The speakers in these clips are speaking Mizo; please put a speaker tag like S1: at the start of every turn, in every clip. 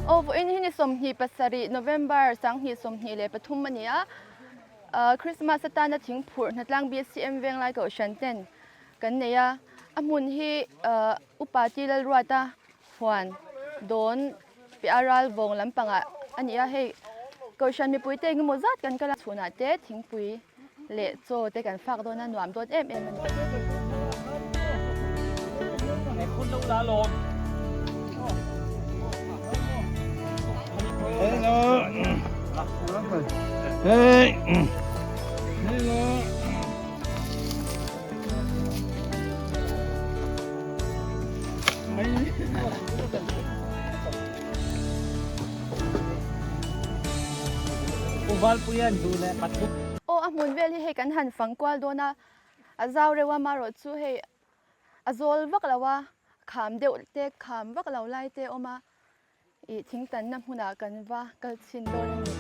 S1: Aw vawiin hi ni 27 November 2023 a ni a, Christmas atana thingphurh hnatlang BCM Venglai Kohhran ten kan nei a, a hmun hi Upa Ti Lalruata huan dawn piah ral vawng lampangah a ni a, hei Kohhran mipuite engemaw zat kan kal a, chhunah te thingpui leh chaw te kan fak dawn a, nuam dawn em em a ni. Aw a hmun vel hi hei kan han fang kual dawn a, a zau reuh a marawh chu hei a zawl vak lo a, kham deuh te kham vak lo lai te a awm a, Ih thingtanna hmunah kan va kal chhin dawn a ni.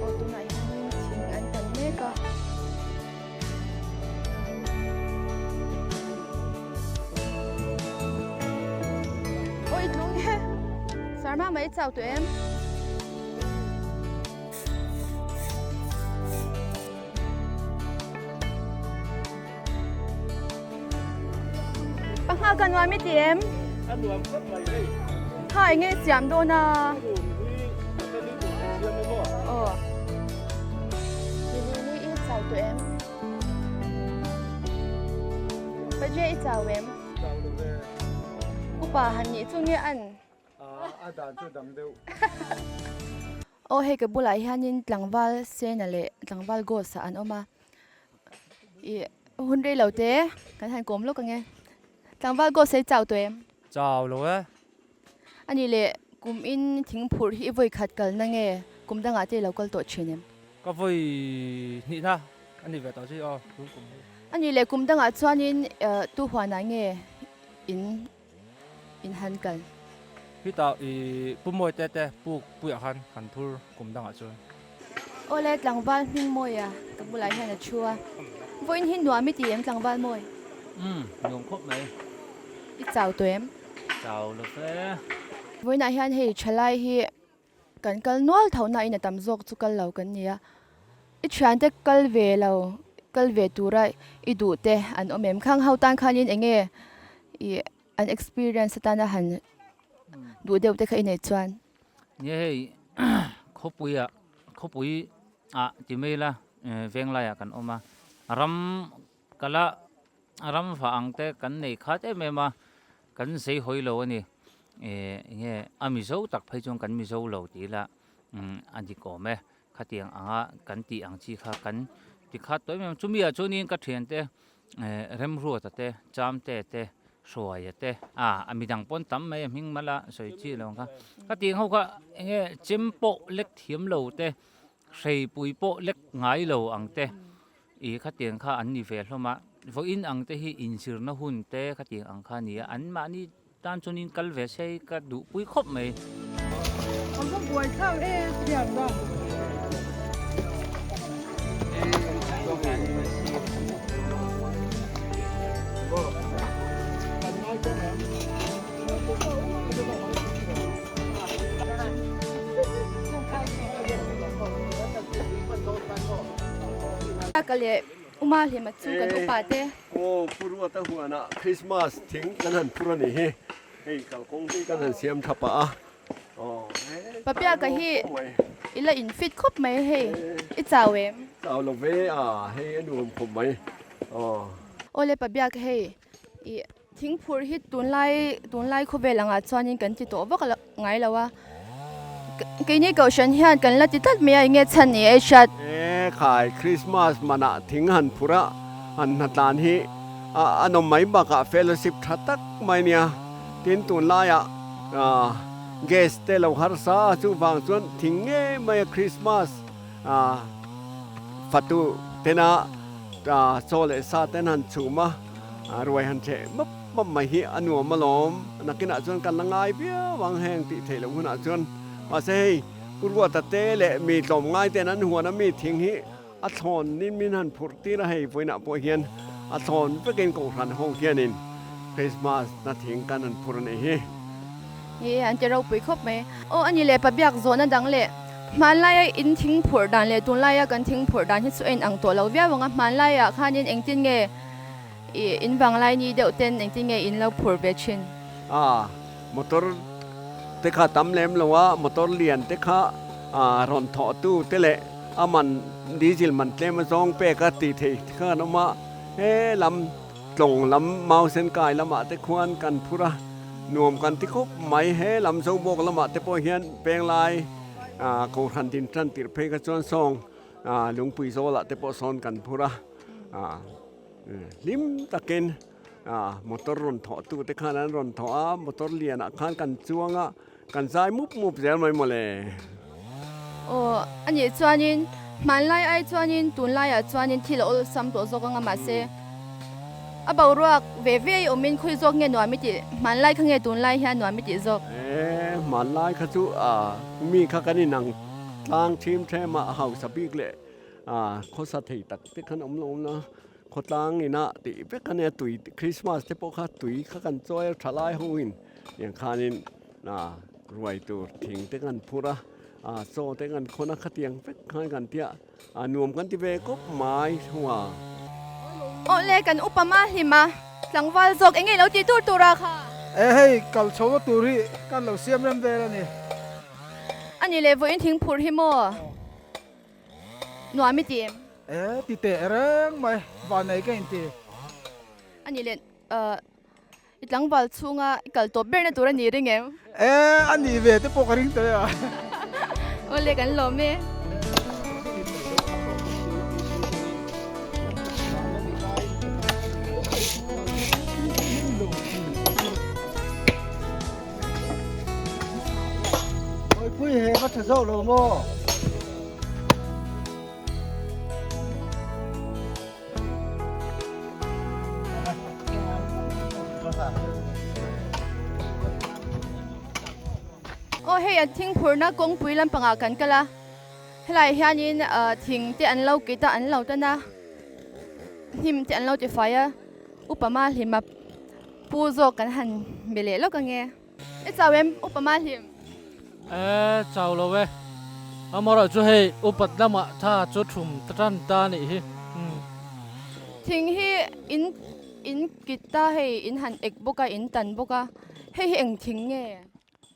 S1: Aw tunah hianin thing an tan mek a. Oi tlung e Sarma mai chau tu em Pangha ka nuam i ti em
S2: A nuam khawp mai hei
S1: Kha enge siam dawn a Aw Lily i chau tawh em? Pajia i chau em?
S2: Chau lo ve.
S1: Upa han nih chu nge an?
S2: A dan chu dang deuh.
S1: Aw hei ka bulah hianin tlangval Sena leh tlangval Ghost ah an awm a. Ih hun rei lo te kan han kawm lawk ange. Tlangval Ghost hi chau tawh em?
S3: Chau lo e.
S1: A nih leh, kum in thing phurh hi i vawi khat kalna nge kum dangah te i lo kal tawh thin em?
S3: Ka vawi hnihna a ni ve tawh chi aw, tun kum hi.
S1: A nih leh, kum dangah chuanin tu huanah nge in in han kal?
S3: Khitah i Pu Mawite te puk puiah khan kan phur kum dangah chuan.
S1: Awle, tlangval hming Mawia ka bulah hian a thu a. Vawiin hi nuam i ti em tlangval Mawi?
S4: Umm, nuam khawp mai.
S1: I chau tawh em?
S4: Chau lo fe.
S1: Vawiinah hian hei thalai hi kan kal nual tho na in a tam zawk chu kal lo kan ni a. I thiante kal ve lo, kal ve tura i duh te an awm em? Khang ho tan khanin eng nge i an experience atana han duh deuh te kha i neih chuan?
S4: Nia hei khawpui ah khawpui ah ti mai ila venglai ah kan awm a, ram kala ram vah ang te kan nei khat em em a, kan zei hawi lo a ni. Ih enge a mizo tak phei chuan kan mizo lo tih ila a dik awm e, khatiang anga kan tih ang chi kha kan ti khat tawh em em a. Chumi ah chuanin ka thiante Remruata te, Chamte te, Hruaia te, ah a midang pawn tam mai a hming mal a sawi chi lo ang kha. Khatiang ho kha enge chem pawh lek thiam lo te, hreipui pawh lek ngai lo ang te. Ih khatiang kha an ni ve hlawm a, vawiin ang te hi inzirna hun te khatiang ang kha a ni a, an mahni tan chuanin kal ve se ka duhpui khawp mai.
S2: A va buai thlak e thian va.
S1: Ka leh Uma Hlima chu kan upa te.
S2: Aw Pu Ruata huanah Christmas thing kan han phur a nih hi. Hei kalkawng hi kan han siam tha pah a. Aw he.
S1: Papia ka hi i la in fit khawp mai hei i chau em?
S2: Chau lo ve a hei a nuam khawp mai. Aw.
S1: Aw le Papia ka hei i Thingphurh hi tunlai tunlai khawvel angah chuanin kan ti tawh vak ngai lo a, keini kohhran hian kan la ti tlat mai a, enge chhan ni ei hriat.
S2: E khai, Christmas manah thing han phurh a, han hnatlan hi a nawm mai bakah fellowship tha tak mai nia, tin tunlaiah gas te lo harsa a, chuvang chuan thing ngei maia Christmas fatu tena chaw leh sa ten han chhum a. A ruai han cheh map map mai hi a nuam alawm. Nakinah chuan kan la ngai viau ang heng tih theih loh hunah chuan. Mahse hei Pu Ruata te leh mi tlawmngai ten an huan a mi thing hi a thlawn nin min han phurh tir a hei vawiinah pawh hian a thlawn vekin Kohhran ho hianin Christmas na thing kan han phur a nih hi.
S1: Ni an ti ropui khawp mai. Aw a ni leh pabiak zawhna dang leh hmanlaia in thing phurh dan leh tunlaia kan thing phurh dan hi chu a inang tawh lo viau ang a, hmanlaiah khanin engtin nge ih in vanglai ni deuh ten engtin nge in lo phurh ve thin?
S2: A, motor te kha tam lem lo a, motor lian te kha rawn thawh tu te leh a man diesel man tlem a zawng pek a tih theih kha kan awm a, he lam tlawng lam mausen kai lamah te khuan kan phur a, nuam kan ti khawp mai. He lam Zobawk lamah te pawh hian Penglai Kohhran din tan tirh phei kha chuan sawng Lungpui zawlah te pawh sawn kan phur a, hlim takin motor rawn thawh tu te khan an rawn thawh a, motor lianah khan kan chuang a, kan zai mup mup zel mai mawle.
S1: Aw, a nih chuanin hmanlai ai chuanin tunlaiah chuanin thil a awlsam tawh zawk anga mahse a boruak ve ve i awmin khawi zawk nge nuam i tih, hmanlai kha nge tunlai hian nuam i tih zawk?
S2: E, hmanlai kha chu mi kha kan inang tlang thim them a, hausa bik leh khawsa thei tak te khan awm lo awm la, Khawtlang ina tih vek a nia tui Christmas te pawh kha tui kha kan chawi a tha lai ho in tiang khanin ruai tur thing te kan phur a chaw te kan khawn a khatiang vek khan kan tia a nuam kan ti ve kawp mai thung a.
S1: Awle kan upa mah hlim a tlangval zawk eng nge lo tih tur tur a kha.
S5: E hei kal chho na tur hi kan lo siam rem vel a ni.
S1: A ni leh vawiin thing phurh hi maw nuam i ti em?
S5: E ti teh reng mai, vanei ka inti.
S1: A nih leh i tlangval chhunga i kal tawp berna tur a ni ring em?
S5: E a nih ve te pawh ka ring tel a.
S1: Awle kan lawm e.
S5: Pui he va tha zawk lo maw?
S1: Aw hei an thing phurna kawngpui lampangah kan kal a helai hianin thing te an lo kit a an lo tan a hnim te an lo tifai a upa ma hlima pu zawk kan han be leh lawk ange. I chau em upa ma hlim?
S6: E chau lo e. Amarawh chu hei upat lamah tha chu thum ta tan ta anih hi.
S1: Thing hi in in kit ta hei in han ek bawk a in tan bawk a hei hi eng thing nge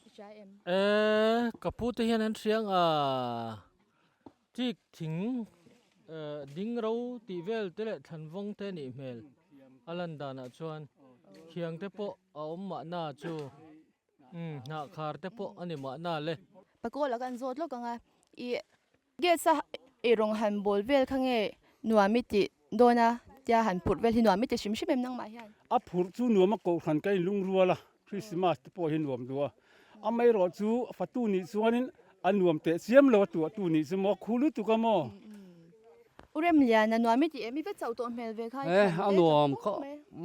S1: i hria em?
S6: E ka pu te hian an hriang a chik thing ding ro tih vel te leh thlanvawng te anih hmel a lan danah chuan khiang te pawh A awm mahna chu umm hnah khar te pawh a ni mahna le.
S1: Pakawla kan zawt lawk ang a, i gas a ei rawng han bawl vel kha nge nuam i tih dawn a tia han phurh vel hi nuam i ti hrim hrim em nangmah hian?
S7: A phurh chu nuam a kohhran ka inlungrual a, Christmas te pawh hi nuam duh a, amaherawh chu fatu nih chuanin a nuam teh chiam lo a tuahtu nih chu maw, khu lutuk a maw?
S1: U Remliana nuam i ti em? I va chauh tawh hmel ve kha i
S8: Eh, a nuam khaw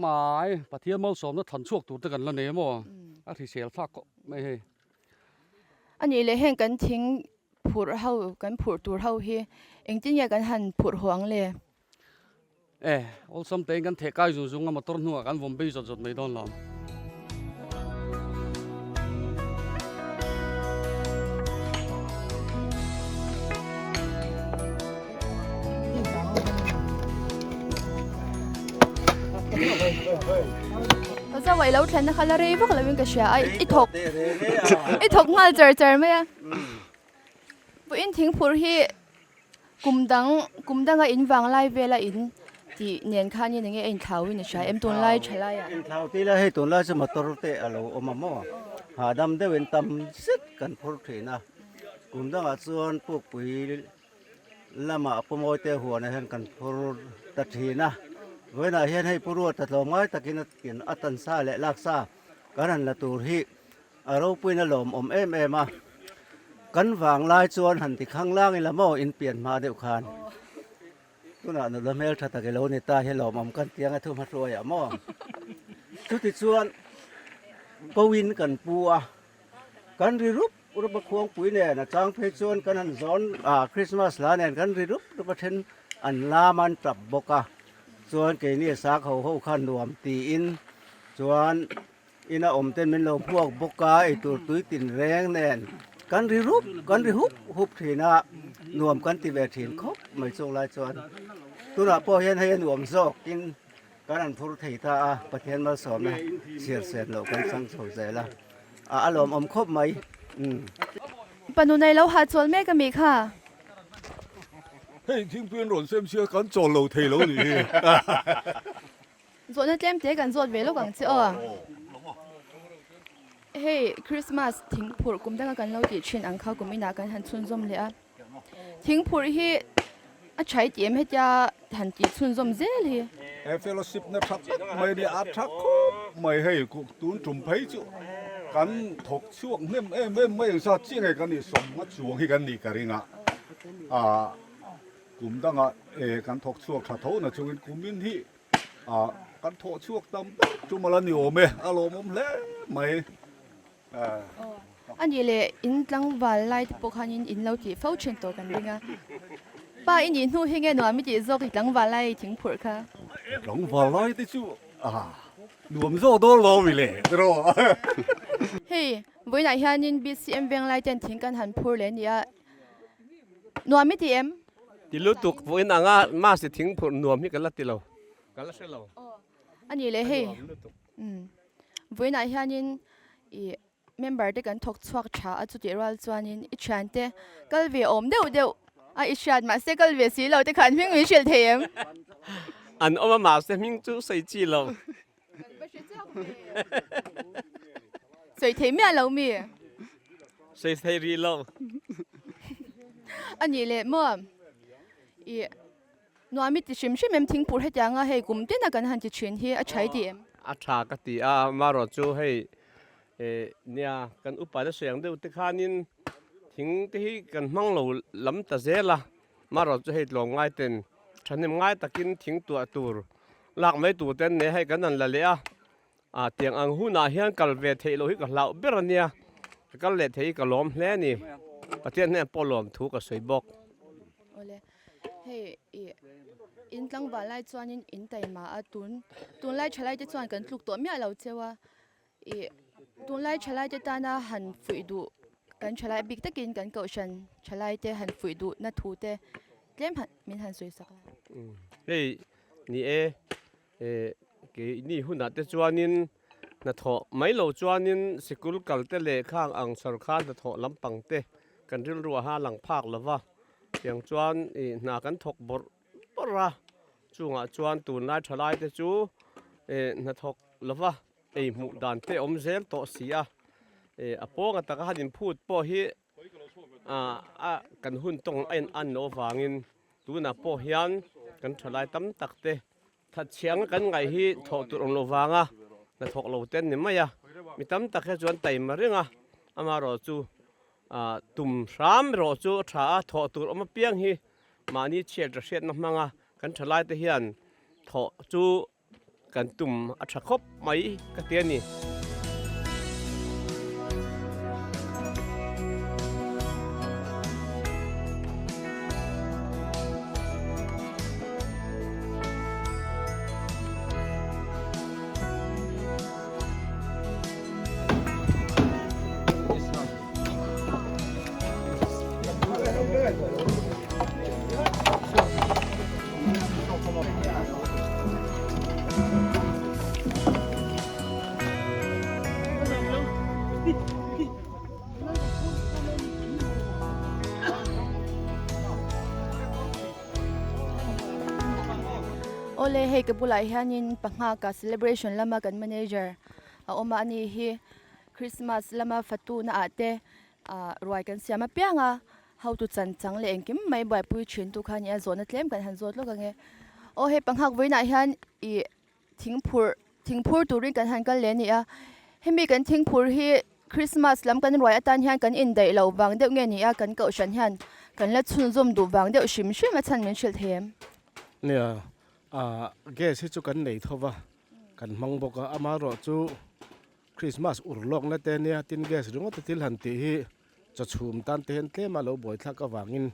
S8: mai. Pathian malsawmna thlan chhuak tur te kan la nei maw? A hrisel thlak khawp mai hei.
S1: A nih leh heng kan thing phurh ho, kan phurh tur ho hi engtin nge kan han phurh haw ang le?
S8: Eh, awlsam tein kan theh kai zung zung a, motor hnuah kan vawm bei zawt zawt mai dawn lo.
S1: Zo i lo thlenna kha la rei vak lovin ka hria a, i thawk i thawk nghal char char mai a. Vawiin thingphur hi Kum dang, kum danga in vang lai vela in tih nen khan in enge a inthlau in a hria em tunlai tha lai ah?
S9: Inthlau tih lai hei tunlai chu motor te a lo awm a maw? Hahdam deuhin tam zet kan phur thin a, kum dangah chuan pukpui lamah pawmawi te huanah hian kan phur ta thin a, vawiinah hian hei Pu Ruata tlawmngai takin a tansa leh laksa kan han la tur hi A ropuina lawmawm em em a, kan vanglai chuan han ti khang lang ila maw in pian hma deuh khan tunah nula hmeltha tak i lo ni ta hi lawmawm kan ti ang e thu hma hruaiah maw. Chutichuan ko in kan pu a, kan ri rup rup a khuangpui nen a chang phei chuan kan han zawn a Christmas hla nen kan ri rup rup a then an lam an tap bawk a, chuan keini sak ho ho kha nuam tiin chuan Ina awm ten min lo hmuak bawk a, eitur tui tin reng nen kan ri rup kan ri hup hup thin a, nuam kan ti ve thin khawp mai chung lai chuan tunah pawh hian hei a nuam zawk in kan han phur thei ta a, Pathian malsawmna chhiar sen loh kan chang chho zel a, a lawmawm khawp mai umm.
S1: Panu nei lo hahchawl mek a mi kha.
S10: Hei thingpui an rawn sem sia kan chawl lo thei lo nih hi.
S1: Zawhna tlem te kan zawt ve lawk ang che aw. Hei Christmas thingphurh kum danga kan lo tih thin ang kha kum inah kan han chhunzawm leh a. Thingphurh hi a tha i ti em hetia han tih chhunzawm zel hi.
S10: He fellowship na tha tak mai nia a tha khawp mai hei tun tum phei chu kan thawk chhuak hnem em em mai ang sa chiang e kan nih sawm a chuang hi kan nih ka ring a ah kum dangah e kan thawk chhuak tha tho na chungin kumin hi Ah, kan thawh chhuak tam ber chu mala ni awm e, a lawmawm hle mai.
S1: A nih leh in tlangval lai te pawh khanin in lo tih fo thin tawh kan ring a. Pa i nih hnu hi nge nuam i tih zawk i tlangval lai thingphurh kha?
S10: Tlangval lai te chu ah nuam zawk dawn lo mi le tiraw.
S1: Hei, vawiinah hianin BCM Venglai ten thing kan han phur leh a ni a, Nuam i ti em?
S2: Ti lutuk vawiin anga Masi thing phurh nuam hi ka la ti lo, ka la hre lo.
S1: A nih leh hei, vawiinah hianin i member te kan thawk chhuak tha a chutih rual chuanin i thiante kal ve awm deuh deuh a i hriat mahse kal ve si lo te khan hming min hrilh thei em?
S2: An awm a mahse hming chu sawi chi lo.
S1: Sawi thei miah lo mi?
S2: Sawi thei rih lo.
S1: A nih leh maw? I nuam i ti hrim hrim em thingphur hetianga hei kum tina kan han ti thin hi a tha i ti em?
S2: A tha ka ti a, amaherawh chu hei nia kan upa te sawi ang deuh te khanin thing te hi kan hmang lo lam ta zel a, amaherawh chu hei tlawmngai ten thahnem ngai takin thing tuah tur Lak mai tur te an nei hei kan han la leh a, ah tiang ang hunah hian kal ve theih loh hi ka hlauh ber a nia, ka kal leh thei hi ka lawm hle a ni, Pathian hnenah pawh lawm thu ka sawi bawk.
S1: Awle, hei i in tlangval lai chuanin in taima a, tun tunlai thalai te chuan kan tluk tawh miah lo cheu a, i tunlai thalai te tana han fuih duh kan thalai bik takin kan kohhran thalai te han fuih duh na thu te tlem han min han sawi sak la.
S2: Hei ni e, keini hunah te chuanin hnathawh mai lo chuanin sikul kal te leh khang ang sawrkar hnathawh lampang te kan rilru aha lang phak lova, tiang chuan i hna kan thawk bawrh bawrh a, chungah chuan tunlai thalai te chu hnathawk lova ei hmuh dan te awm zel tawh si a, a pawnga taka han inphut pawh hi a kan hun tawng a in an loh avangin tunah pawh hian kan thalai tam tak te thatchhianga kan ngaih hi thawh tur awm loh vanga hnathawk lo te an ni mai a, mi tam tak hi chuan taima reng a, amaherawhchu tum hram erawh chu a tha a, thawh tur awm apiang hi mahni chhiat hriatna hmanga kan thalai te hian thawh chu Kan tum a tha khawp mai ka ti a ni.
S1: Awle hei ka bulah hianin panghaka celebration lama kan manager a awm a ani hi Christmas lama fatu na ah te ah ruai kan siam apiang a. Hotu chan chang leh engkim mai buaipui thin tu kha a ni a, zawhna tlem kan han zawt lawk ang e. Aw hei panghak vawiinah hian ih thingphurh thingphur turin kan han kal leh a ni a, hemi kan thingphur hi Christmas lam kan ruai atan hian kan indaih loh vang deuh nge ni a, kan kohhran hian kan la chhunzawm duh vang deuh hrim hrim a chhan min hrilh thei em?
S7: Nia, ah gas hi chu kan nei tho va.
S11: kan hmang bawk a, amaherawhchu Krismas ur lawkna te nia tin gas ringawt a thil han tih hi chaw chhum tan te hian tlem a lo buaithlak avangin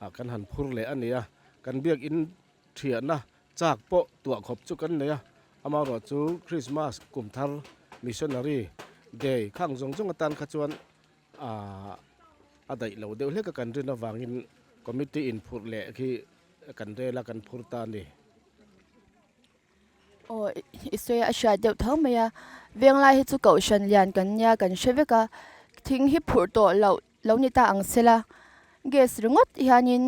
S11: ah kan han phur leh a ni a, kan biakin thiahna chak pawh tuah khawp chu kan nei a, amaherawhchu Krismas kum thar Missionary Day khang zawng zawng atan kha chuan Aaa a daih lo deuh hlek a kan rin avangin committee in phurh leh khi kan rel a kan phur ta a ni.
S1: Aw i sawi a hriat deuh tho mai a, venglai hi chu kohhran lian kan nia kan hre vek a, thing hi phurh tawh loh lo ni ta ang se la, gas ringawt hianin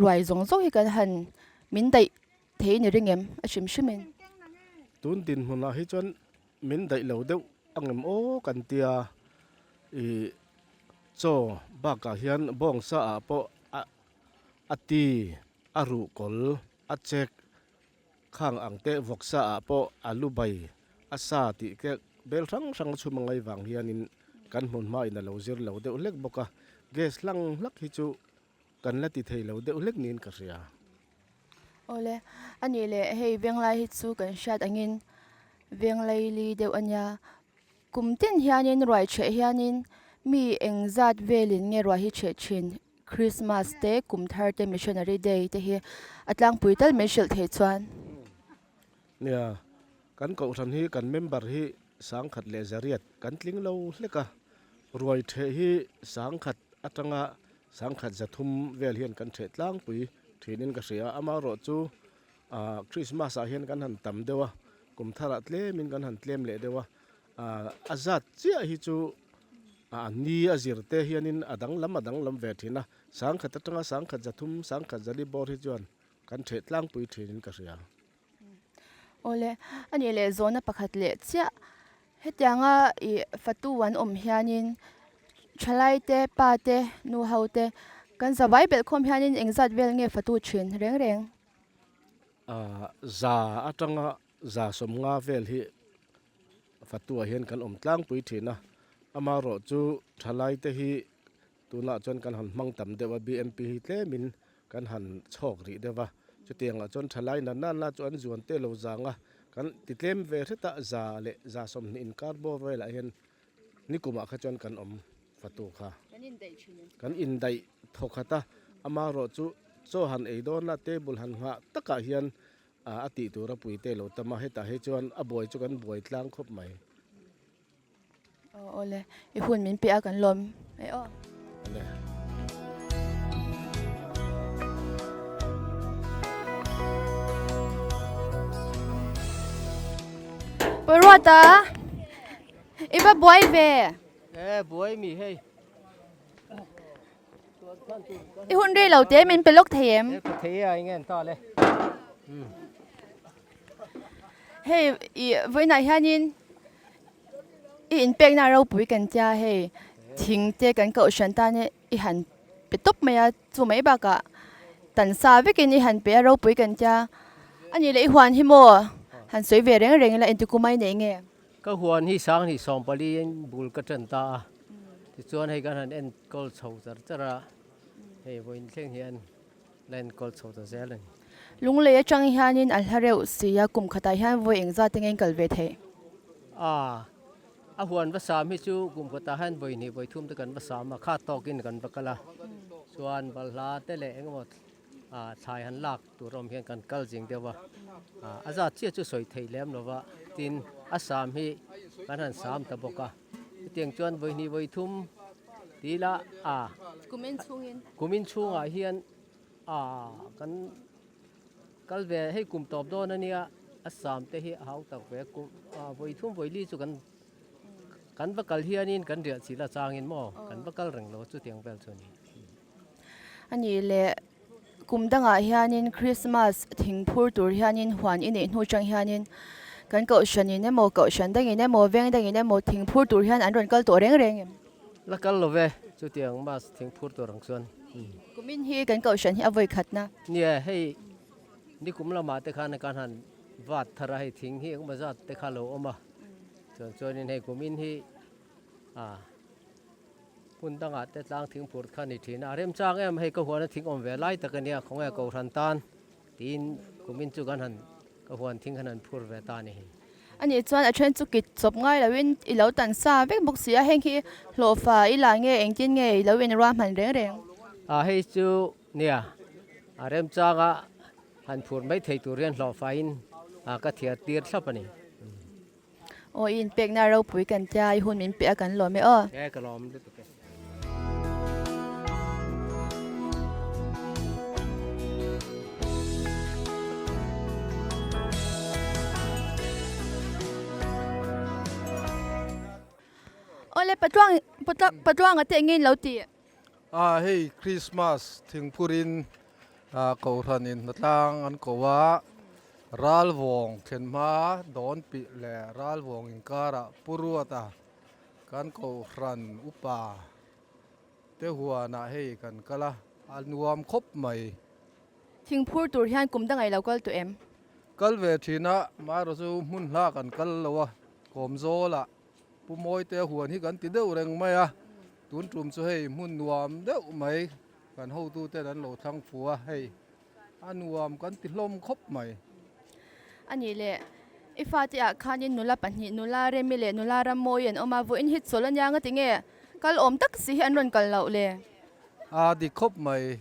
S1: ruai zawng zawng hi kan han min daih thei ni ring em a hrim hrim in.
S11: Tun dinhmunah hi chuan Min daih lo deuh angem aw kan tia ih chaw bakah hian bawngsa ah pawh a a ti a ruh kawl a chek khang ang te vawksa ah pawh a lu bai a sa tih te bel hrang hrang a chhum angai vang hianin kan hmun hma in a lo zir lo deuh hlek bawk a gas hlang hlak hi chu kan la ti thei lo deuh hlek niin ka hria.
S1: Awle, a nih leh hei Venglai hi chu kan hriat angin Venglai li deuh a nia. Kum tin hianin ruai chheh hianin mi eng zat velin nge ruai hi chheh thin? Christmas te, kum thar te, Missionary Day te hi a tlangpui tal min hrilh thei chuan.
S11: Nia, kan kohhran hi kan member hi sangkhat leh zariat kan tling lo hlek a, ruai chheh hi sangkhat atanga Sangkhat zathum vel hian kan theh tlangpui thinin ka hria a, amaherawhchu ah Christmas ah hian kan han tam deuh a, kum tharah tlemin kan han tlem leh deuh a, ah a zat chiah hi chu ah ni a zir te hianin a danglam a danglam ve thin a, sangkhat atanga sangkhat zathum sangkhat zali bawr hi chuan kan theh tlangpui thinin ka hria.
S1: Awle, a nih leh zawhna pakhat leh chiah. Hetianga ih fatu an awm hianin thalai te, pa te, nu ho te kan zavai belh khawm hianin engzat vel nge fatu thin reng reng?
S11: Ah, za atanga za sawmnga vel hi fatuah hian kan awm tlangpui thin a. Amaherawhchu thalai te hi Tunah chuan kan han hmang tam deuh a, BMP hi tlemin kan han chhawk rih deuh a, chutiangah chuan thalai na na na chu an zuan te lo zang a, kan ti tlem ve hret a, za leh za 20 inkar bawr velah hian nikumah kha chuan kan awm fatu kha. Kan indaih thaw khat a, amaherawhchu chaw han ei dawn a, table han nghah takah hian a tih tur a pui te lo tam a, hetah hi chuan a buai chu kan buai tlang khawp mai.
S1: Aw awle i hun min pe a kan lawm e aw.
S11: Awle.
S1: Paruata i va buai ve.
S6: E buai mi hei.
S1: I hun rei lo te min pe lawk thei em?
S6: E pe thei a eng en ta le.
S1: Hei i vawiinah hianin i inpekna ropui kan tia hei thing te kan kohhran tan hi i han pe tawp mai a chu mai bakah tan sa vekin i han pe a ropui kan tia a nih leh i huan hi maw han sawi ve reng reng ila engti kum a i nei nge?
S6: Ka huan hi sanghnih 40 in bul ka tan ta a tichuan hei kan han enkawl chho char char a hei vawiin thleng hian la enkawl chho ta zel a ni.
S1: Lunglei atang hianin a hla reuh si a, kum khatah hian vawi engzat enge in kal ve theih?
S6: A, a huan va sam hi chu kum khatah hian vawi hnih vawi thum te kan va sam a, khat tawkin kan va kal a, chuan balhla te leh engemaw thlai han lak tur awm hian kan kal zing deuh a, a zat chiah chu sawi theih lem lo va, tin a sam hi kan han sam ta bawk a, chutiang chuan vawi hnih vawi thum ti ila a.
S1: Kumin chhungin.
S6: Kumin chhungah hian a kan kal ve hei kum tawp dawn a nia a sam te hi a hau tak ve kum vawi thum vawi li chu kan kan va kal hianin kan riah chilh a changin maw kan va kal reng lo chutiang vel chu a ni.
S1: A nih leh kum dangah hianin Christmas thing phur tur hianin huan i neih hnu chang hianin kan kohhranin emaw kohhran dangin emaw veng dangin emaw thing phur tur hian an rawn kal tawh reng reng em?
S6: La kal lo ve, chutiang mass thing phur tur ang chuan.
S1: Kumin hi kan kohhran hi a vawi khatna.
S6: Nia, hei nikum lamah te khan kan han vat thar a, hei thing hi engemaw zat te kha lo awm a, chuan chuanin hei kumin hi ah hmun dangah te tlang thing phur kha ni thin a, a remchang em hei ka huana thing awm ve lai tak a nia, khawnge kohhran tan tiin kumin chu kan han ka huan thing khan han phur ve ta a ni.
S1: Ani chuan a then chu kit chawp ngai loin i lo tan sa vek bawk si a, heng hi hlawhfa i la nge engtin nge i lo inruahman reng reng?
S12: A hei chu nia, a remchanga han phur mai thei tur hian hlawhfain ka thiar tir thlap a ni.
S1: Aw i inpekna ropui kan tia i hun min pe a kan lawm e aw.
S12: E ka lawm lutuk e.
S1: Awle patluang patluanga te engin lo ti.
S13: A hei Christmas thingphurin Kohhranin hnatlang an ko a, Ralvawng thlenhma dawn pih leh Ralvawng inkarah Pu Ruata kan Kohhran upa te huanah hei kan kal a, a nuam khawp mai.
S1: Thingphur tur hian kum dang ai lo kal tawh em?
S13: Kal ve thin a, amaherawhchu chu hmun hla kan kal lo a, Kawmzawlah Pu Mawite huan hi kan ti deuh reng mai a, tun tum chu hei hmun nuam deuh mai Kan hotuten an lo thlang fu a, hei a nuam kan ti hlawm khawp mai.
S1: A nih leh, i fate ah khanin nula pahnih, nula Remi leh nula Rammawi an awm a, vawiin hi chawl a nia nga tinge kal awm tak si hi an rawn kal loh le?
S13: A dik khawp mai.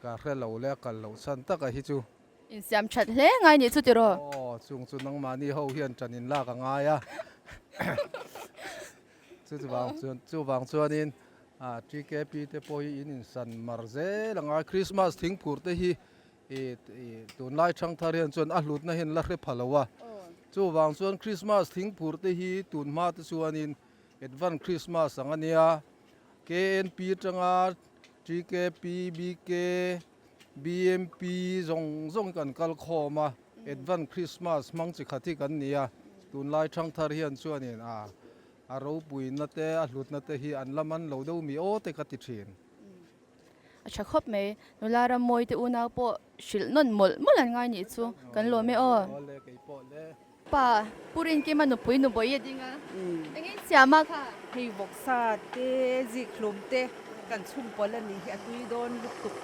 S13: Ka hre lo le a kal loh chhan taka hi chu.
S1: Insiam that hle ngai nih chu tiraw?
S13: Aw, chung chu nangmahni ho hian ṭan in lak a ngai a. Chu chuvang chuan chuvang chuanin TKP te pawh hi in insan mar zel a ngai. Christmas thingphur te hi i tunlai thangthar hian chuan a hlutna hian la hre pha lo a. Chuvang chuan Christmas thingphur te hi tun hma te chuanin Advance Christmas ang a nia. KNP atanga TKP, BK, BMP zawng zawng kan kal khawm a, Advance Christmas hmang chi khat hi kan ni a, tunlai thangthar hian chuanin a a ropuina te a hlutna te hi an la man lo deuh mi aw te ka ti thin.
S1: A tha khawp mai, nula ram mawi te unau pawh hrilh nawn mawlh mawlh an ngai nih chu kan lawm e aw. Pa, Pu Rinkima nupui nubawi a ding a, engin siam a kha?
S14: Hei vawksa te, zikhlum te kan chhungpawlh a nih hi a tui dawn lutuk.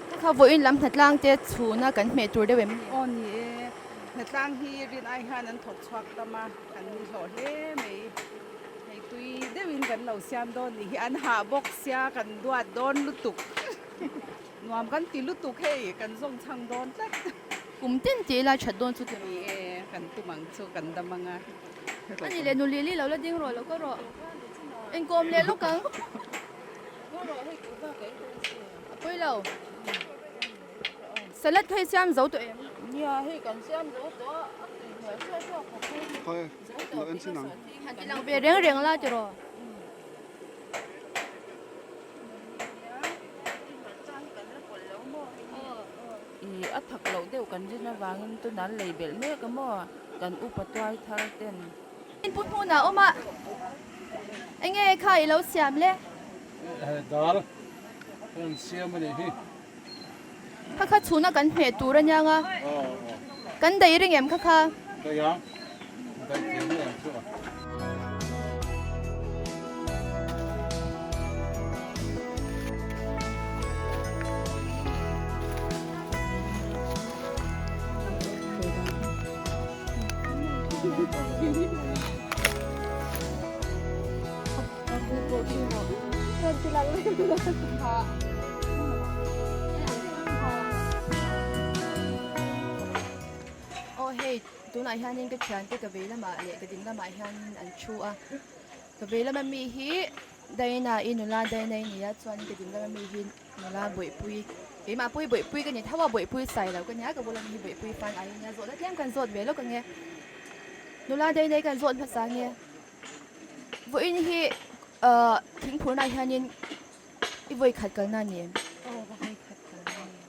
S1: Kha kha vawiin lam hnatlang te chhuna kan hmeh tur deuh em ni?
S14: Aw ni e, hnatlang hi rin ai hian an thawk chhuak tam a, kan ni hlawh hle mai. Hei tui deuhin kan lo siam dawn nih hi, an hah bawk sia kan duat dawn lutuk. Nuam kan ti lutuk hei, kan zawng chhang dawn tlat.
S1: Kum tin tih ila that dawn chu ti
S14: rawh. Ni e, kan tum ang chu kan dam ang a.
S1: A ni leh nu Lily lo la ding rawh lo ka rawh. Engkawm leh lawk ang. A pawi lo. Salad kha i siam zo tawh em?
S14: Nia hei kan siam zo tawh a, a tui hmel hriat hriat khawp mai.
S1: Khawi, lo en chin ang. Han ti lang ve reng reng la ti rawh.
S14: I a thak loh deuh kan rin avangin tunah an lei belh mek a maw kan upa tuai thar ten.
S1: Input hmunah awm a, enge kha i lo siam le?
S7: Dal kan siam a nih hi.
S1: Kha kha chhuna kan hmeh tur a niang a, kan daih ring em kha kha?
S7: Daih ang, daih thei mai ang chu a.
S1: Aw hei tunah hianin ka thiante ka vei lamah leh ka ding lamah hianin an thu a ka vei lama mi hi Daina i nula Daina i nia chuan ka ding lama mi hi nula Bawihpui keimah pawh hi Bawihpui ka ni tho a Bawihpui sai lo ka nia ka bula mi hi Bawihpui fan ai a nia zawhna tlem kan zawt ve lawk ange nula Daina i kan zawt hmasa ange. Vawiin hi ahh thingphurna ah hianin i vawi khat kalna a ni em?
S15: Aw ka vawi khat kalna a ni.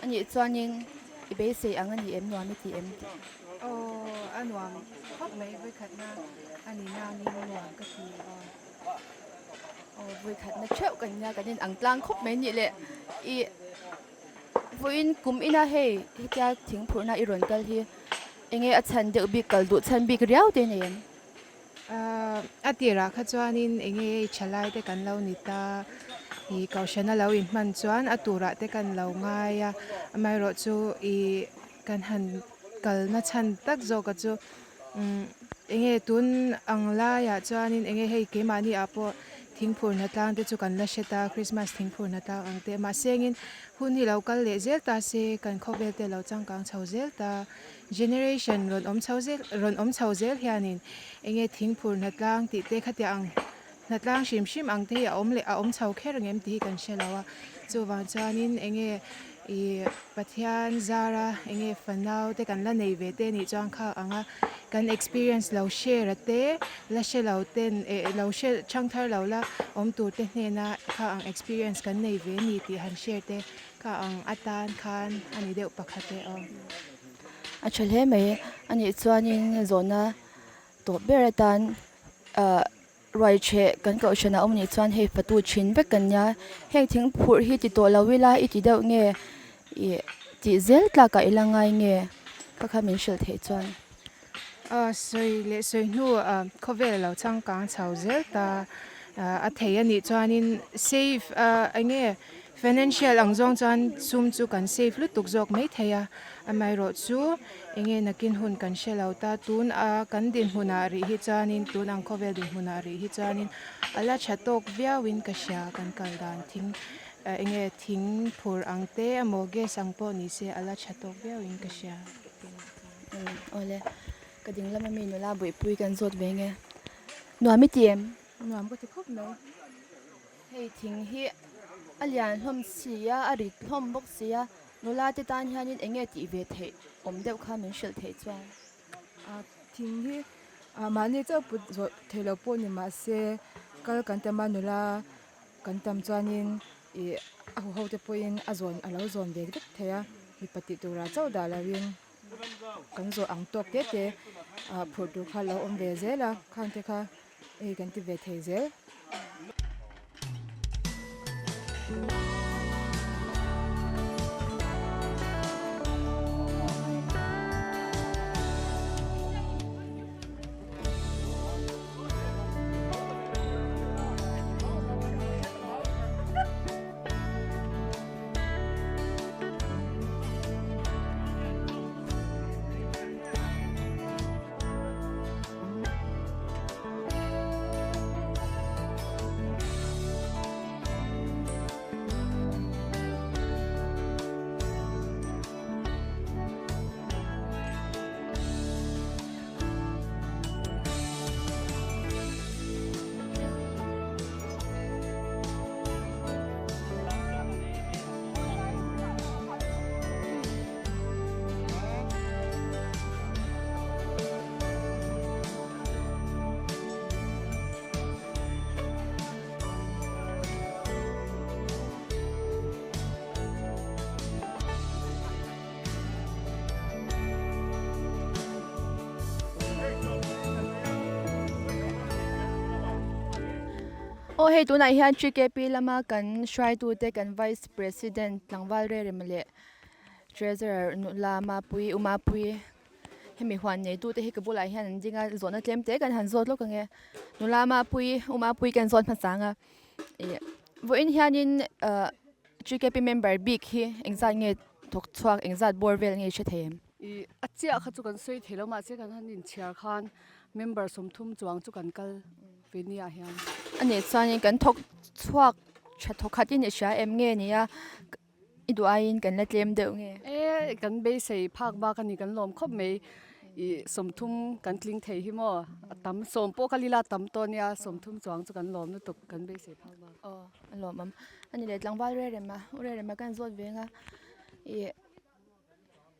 S1: A nih chuanin i beisei ang a ni em nuam i ti em?
S15: Aw a nuam khawp mai vawi khatna a ni nangin nuam ka ti aw.
S1: Aw vawi khatna theuh kan nia kan in ang tlang khawp mai nih le i vawiin kum ina hei hetia thingphurna i rawn kal hi Enge a chhan deuh bik kal duh chhan bik riau te nei em?
S15: A tirah kha chuanin enge tha lai te kan lo ni ta. Ih kohhran a lo inhman chuan a turah te kan lo ngai a, amaherawhchu ih kan han kalna chhan tak zawk a chu umm enge tun ang laiah chuanin enge hei keimahni ah pawh thingphur hnatlang te chu kan la hre ta Christmas thingphur hnatlang ang te mahse engin hun hi lo kal leh zel ta se kan khawvel te lo changkang chho zel ta generation rawn awm chho zel rawn awm chho zel hianin enge thingphur hnatlang tih te khatiang ang Hnatlang hrim hrim ang te hi a awm leh a awm chho kher ang em tih hi kan hre lo a, chuvang chuanin enge ih Pathian zara enge fanau te kan la nei ve te nih chuan kha ang a, kan experience lo share a te la hre lo ten eh lo hre chhang thar lo la awm tur te hnena kha ang experience kan nei ve ni tih han share te kha ang atan khan a ni deuh pakhat e aw.
S1: A tha hle mai anih chuanin zawhna tawp ber atan ah Ruai chheh kan kohhran a awm nih chuan hei fatu thin vek kan nia, heng thing phurh hi ti tawh lo ila i ti deuh nge ih tih zel tlakah i la ngai nge kha kha min hrilh theih chuan.
S15: A sawi leh sawi hnu ah khawvel a lo changkang chho zel ta a thei a nih chuanin save ah eng nge Financial ang zawng chuan sum chu kan save lutuk zawk mai thei a, amaherawh chu enge nakin hun kan hre lo ta, tun a kan dinhmunah rih hi chuanin tun ang khawvel dinhmunah rih hi chuanin a la tha tawk viauin ka hria kan kal dan thing enge thing phur ang te emaw gas ang pawh ni se a la tha tawk viauin ka hria.
S1: Awle, ka ding lama mi nula buaipui kan zawt ve nge. Nuam i ti em?
S15: Nuam ka ti khawp mai.
S1: Hei thing hi a lian hlawm si a, a rit hlawm bawk si a, nula te tan hianin eng nge tih ve theih awm deuh kha min hrilh theih chuan.
S15: A thing hi mahni chauh put zawh theih loh pawh ni mahse kal kan tam a nula kan tam chuanin ih a huho te pawhin a zawn a lo zawn ve vek thei a, mipa tih turah chauh dah lohin kan zawh ang tawk te te phurh tur kha a lo awm ve zel a khang te kha. Hei kan ti ve thei zel.
S1: Aw hei tunah hian TKP lama kan hruaitute kan vice president tlangval rerem leh treasurer nula Mapuii U Mapuii Hemi huan neitute hi ka bulah hian an ding a, zawhna tlem te kan han zawt lawk ang e. Nula Mapuii, U Mapuii kan zawt hmasa ang a. Ih vawiin hianin ah GKP member bik hi engzat nge thawk chhuak, engzat bawr vel nge i hre thei em?
S16: Ih a chiah kha chu kan sawi thei lo mahse kan han inchhiar khan member 30 chuang chu kan kal ve nia hian.
S1: A nih chuanin kan thawk chhuak tha thawk khatin i hria em nge nia? I duh aiin kan la tlem deuh nge?
S16: E, kan beisei phak bak a ni, kan lawm khawp mai. I 30 kan tling thei hi maw? A tam, sawm pawh ka lila tam tawh nia, 30 chuang chu kan lawm lutuk, kan beisei phak bak.
S1: Aw, a lawmawm. A ni leh tlangval rerem a, u rerem a kan zawt ve ang a. I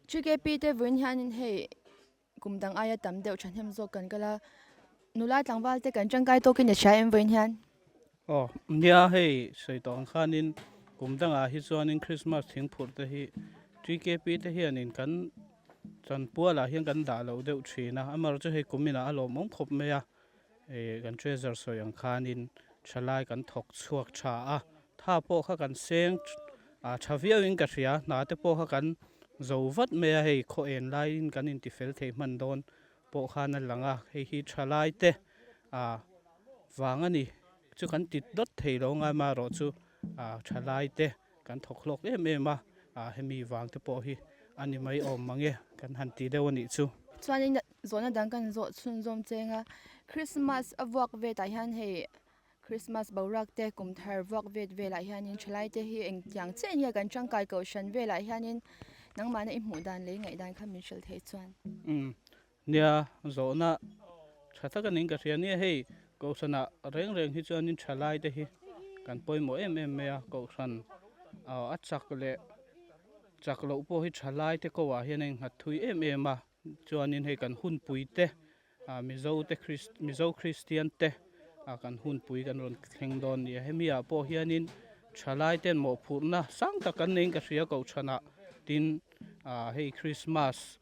S1: TKP te vawiin hianin hei kum dang aia tam deuh thahnem zawk kan kal a, nula tlangval te kan tangkai tawkin a hria em vawiin hian?
S7: Aw, nia hei sawi tawh ang khanin kum dangah hi chuanin Christmas thingphurh te hi TKP te hianin kan chanpualah hian kan dah loh deuh thin a, amaherawhchu chu hei kum inah a lawmawm khawp mai a, ih kan treasure sawi ang khanin thalai kan thawk chhuak tha a, tha pawh kha kan seng Ah tha viauin ka hria, hna te pawh kha kan zo vat mai a, hei khaw en laiin kan inti fel thei hman dawn pawh khan a lang a, hei hi tha lai te ah vang a ni chu kan ti dawt thei lo ngai marawh chu thalai te kan thawk hlawk em em a, hemi vang te pawh hi a ni mai awm mang e kan han ti deuh a nih chu.
S1: Chuanin zawhna dang kan zawh chhunzawm cheng a, Christmas a vuak vetah hian hei Christmas boruak te kum thar vuak vet velah hianin thalai te hi engtiang chiah nge kan tangkai kohhran velah hianin nangmahna i hmuh dan leh i ngaih dan kha min hrilh theih chuan.
S7: Umm nia zawhna tha tak a ning ka hria nia hei kohhranah reng reng hi chuanin thalai te hi kan pawimawh em em mai a kohhran a chak leh chak loh pawh hi thalai te ko ah hian a innghat thui em em a chuanin hei kan hunpui te Mizo te Mizo Kristian te kan hunpui kan rawn thleng dawn nia hemi ah pawh hianin thalai ten mawhphurhna sang tak kan neiin ka hria kohhranah tin hei Christmas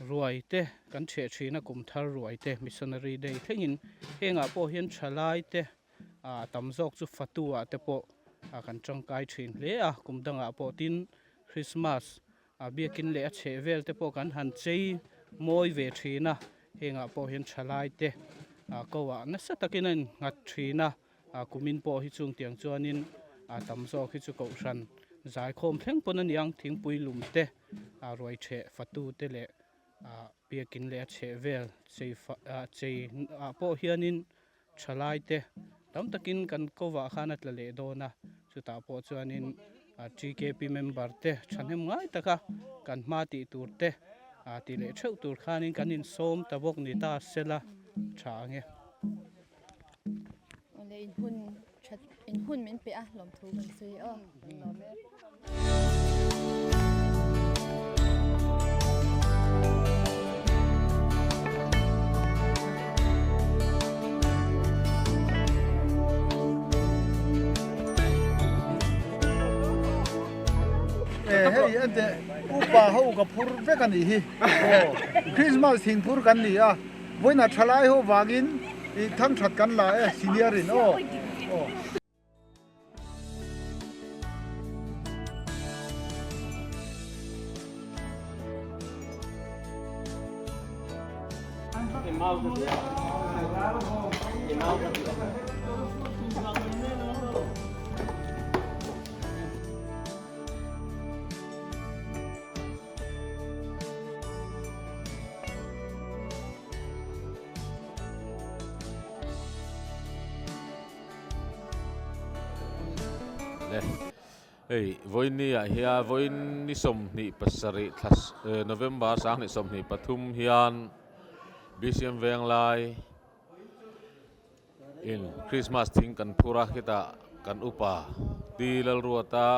S7: ruai te kan chheh thin a kum thar ruai te Missionary Day thlengin hengah pawh hian thalai te a tam zawk chu fatu ah te pawh kan tangkai thin hle a kum dangah pawh tin Christmas A biakin leh a chheh vel te pawh kan han chei mawi ve thin a, hengah pawh hian thalai te ko ah nasa takin a innghat thin a, kumin pawh hi chung tiang chuanin a tam zawk hi chu kohhran zaikhawm thleng pawn a niang thingpui lum te ruai theh fatu te leh biakin leh a chheh vel chei chei ah pawh hianin Thalai te tam takin kan kovah khan a tla leh dawn a, chutah pawh chuanin TKP member te thahnem ngai taka kan hma tih tur te tih leh theuh tur khanin kan insawm ta bawk ni ta sela tha ang e.
S1: Awle in hun that in hun min pe a lawmthu kan sawi aw.
S5: Hei ente upa ho ka phur vek a nih hi aw Christmas thing phur kan ni a vawiinah thalai ho vangin ih thangthat kan la e senior in aw aw.
S17: Le hei vawiin ah hian vawiin ni 27 thla November 2023 hian BCM Venglai in Christmas thing kan phur a khitah kan upa Ti Lalruata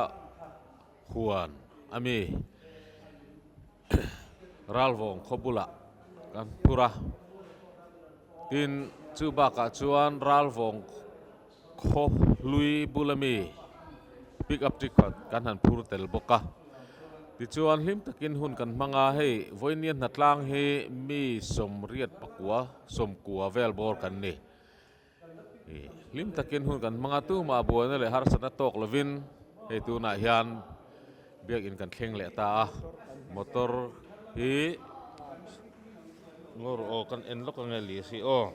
S17: huan a mi Ralvawng khaw bulah kan phur a, tin chu bakah chuan Ralvawng khaw hlui bula mi pick up chi khat kan han phur tel bawk a, tichuan hlim takin hun kan hmang a, hei vawinia hnatlang hi mi sawmriat pakua sawmkua vel bawr kan ni, hlim takin hun kan hmang a, tumah buaina leh harsatna tawk lovin hei tunah hian biakin kan thleng leh ta a, motor hi ngawr aw kan en lawk ange li si aw.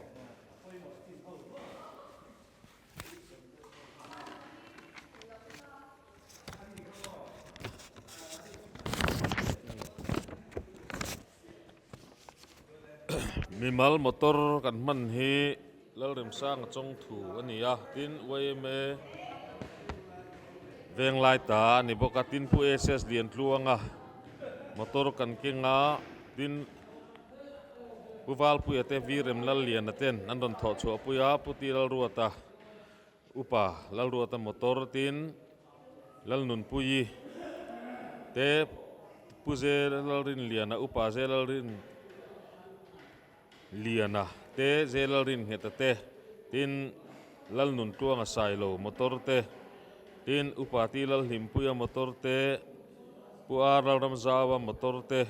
S17: Mimal motor kan hman hi Lalremsanga chawngthu a ni a, tin yma Venglai ta a ni bawk a, tin Pu SS Liantluanga motor kan keng a, tin Pu Valpuia te V Remlalliana ten an rawn thawh chhuah pui a, Pu Ti Lalruata Upa Lalruata motor tin Lalnunpuii te Pu Ze Lalrinliana Upa Ze Lalrinliana te Ze Lalringheta te tin Lalnuntluanga Sailo motor te tin Upa Ti Lalhlimpuia motor te Pu Ar Lalramzaua motor te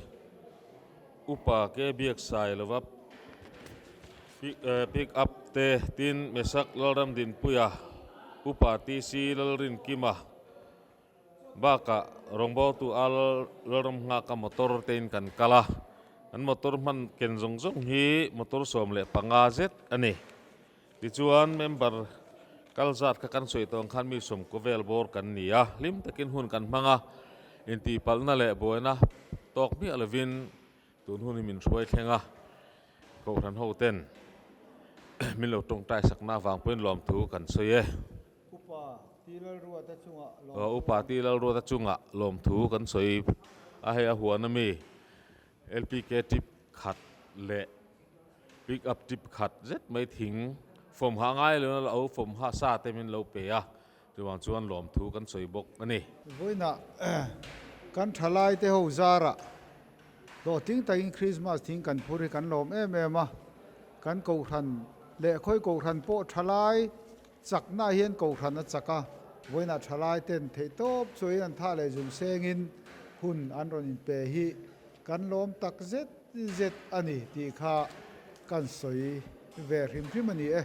S17: Upa Ke Biak Sailova Pick up te tin Mesak Lalramdinpuia, Upa TC Lalrinkima bakah rawngbawltu a Lalram nghaka motor tein kan kal a, kan motor hman ken zawng zawng hi motor 15 zet a ni. Tichuan member. Kal zat kha kan sawi tawh ang khan mi sawmkaw vel bawr kan ni a, hlim takin hun kan hmang a, intihpalhna leh buaina tawk hmiah lovin tun hun hi min hruai thleng a, Kohhran ho ten min lo tawngtai sakna avang pawhin lawmthu kan sawi e.
S5: Upa Ti Lalruata chungah lawmthu.
S17: Upa Ti Lalruata chungah lawmthu kan sawi a, hei a huan ami LPK tip khat leh pick up tip khat zet mai thing fawm ha ngai lo na lo fawm ha sa te min lo pe a, chuvang chuan lawmthu kan sawi bawk a ni.
S5: Vawiinah kan thalai te ho zarah hlawhtling takin Christmas thing kan phur hi kan lawm em em a, kan kohhran leh khawi kohhran pawh thalai chakna hian kohhran a chak a, vawiinah thalai ten theihtawp chuain an thah leh zum sengin hun an rawn inpe hi Kan lawm tak zet zet a ni tih kha kan sawi ve hrim hrim a ni e.